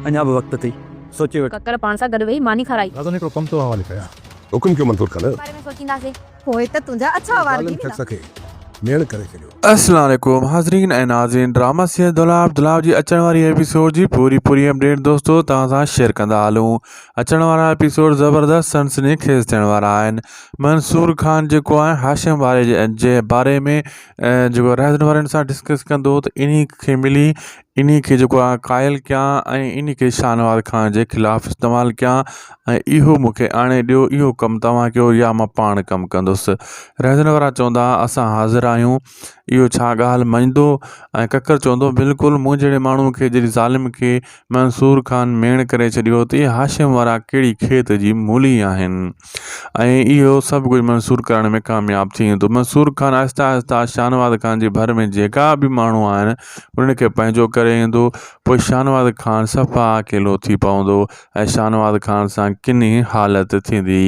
اڃا به وقت اٿئي، سوچي وٺ. ڪڪڙ پاڻ سان گڏ ويهي ماني کارائي. دادن هڪڙو ڪم تو حوالي ڪيان. حڪم ڪيو منظور خان. باري ۾ سوچينداسين. پوء ته تنهنجا اڇا وار ظالم ٿي ويندا. شخص کي ميڻ ڪري ڇڏيو. السلام عليڪم حاضرين ۽ ناظرين ڊراما سيريل دولاب دولاب جي اچڻ واري ايپيسوڊ جي پوري پوري اپڊيٽ دوستو توهان سان شيئر ڪندا هلون اچڻ وارا ايپيسوڊ زبردست سنسني خيز ٿيڻ وارا آهن منصور خان جيڪو آهي هاشم واري جي باري ۾ جيڪو رهزن وارن سان ڊسڪس ڪندو ته انهي کي ملي انهي کي جيڪو آهي قائل ڪيان ۽ انهي کي شاهنواز خان جي خلاف استعمال ڪيان ۽ اهو مون کي آڻي ڏيو اهو ڪم توهان ڪيو يا مان پاڻ ڪم ڪندس رهزن وارا چوندا اسان حاضر آهيون اهو ڇا ڳالهه مڃدو ۽ ڪڪر چوندو بلڪل مون جهڙي ماڻهو کي جهڙي ظالم کي منصور خان ميڻ ڪري ڇڏيو ته اهي هاشم وارا ڪهڙي کيت جي مولي آهن ۽ اهو سڀ ڪجهه منصور ڪرڻ ۾ ڪامياب ٿي ويندو. منصور خان آهستي آهستي شاهنواز خان جي ڀر ۾ جيڪا به ماڻهو آهن انهن کي پنهنجو ڪري ايندو پوء شاهنواز خان صفا اڪيلو ٿي پوندو ۽ شاهنواز خان سان ڪني حالت ٿيندي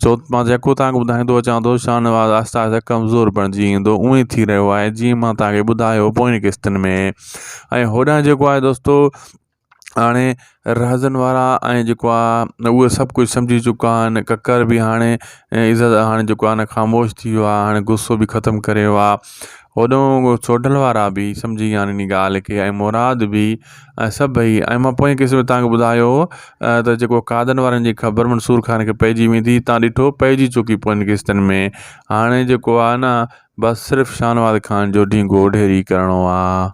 ڇو مان جيڪو توهان کي ٻڌائيندو اچان ٿو شاهنواز آهستي آهستي ڪمزور بڻجي ايندو اونئي ٿي رهيو آهي جيئن مان توهان کي ٻڌايو پوئين قسطن ۾ ۽ هوڏانهن جيڪو آهي دوستو هاڻي رهزن وارا ۽ جيڪو آ اهي سڀ ڪجهه سمجهي چڪا آهن ڪڪر به هاڻي عزت هاڻي جيڪو آهي نه خاموش ٿي ويو آهي هاڻي غصو به ختم ڪري ويو آهي هوڏو سوڍل وارا به سمجهي ويا آهن ان ڳالهه کي ۽ مراد به ۽ سڀئي ۽ مان پوئين قسط ۾ توهان کي ٻڌايو هو ته جيڪو قادن وارن جي خبر منصور خان کي پئجي ويندي تان ڏٺو پئجي چڪي پوئين قسطن ۾ هاڻي جيڪو آهي نه بس صرف شاهنواز خان جو ڍينگو ڍيري ڪرڻو آهي.